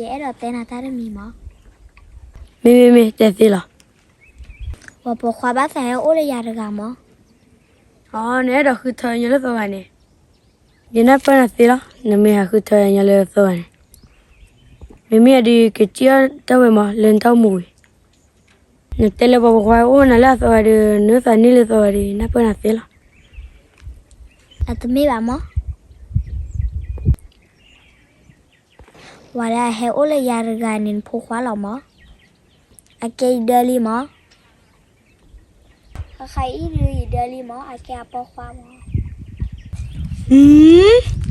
ယအဲၣ်ဒိးတဲနၤတၢ်တမံၤမး. မ့မ့မ့ၢ်တဲသ့လီၤ. ပှၤပိာ်ခွါဘၣ်သးဟဲအိၣ်လၢယၤတဂၤမး. အီ နအဲၣ်ဒိးဃုထၢညီလၢသီဂၤန့ၣ်, ယနၢ်ပၢၢ်နၤသ့လီၤ. နမ့ၢ်ဟးဃုထၢညီလၢသီဂၤန့ၣ်, မ့မ့ၢ်အဒုးကစံၣ်အီၣ်တၢ်ဝဲမး လၢနတၢ်အိၣ်မူဝံၤ, နတဲလၢပှၤပိာ်ခွါအိၣ်နၤလၢအသီဂၤဒီး နအိၣ်သးန့ၢ်လၢသီဂၤဒီး နၢ်ပၢၢ်နၤသ့လီၤ. အတမ့ၢ်ဘၣ်မး. ပှၤလၢအဟဲအိၣ်လၢယၤတဂၤန့ၣ် နဖိခွါလီၤမး. အကဲယဒၢလံမး. အဃိအံၤဒုးယဒၢလံမး, အကဲအပိာ်ခွါမး. ဟံ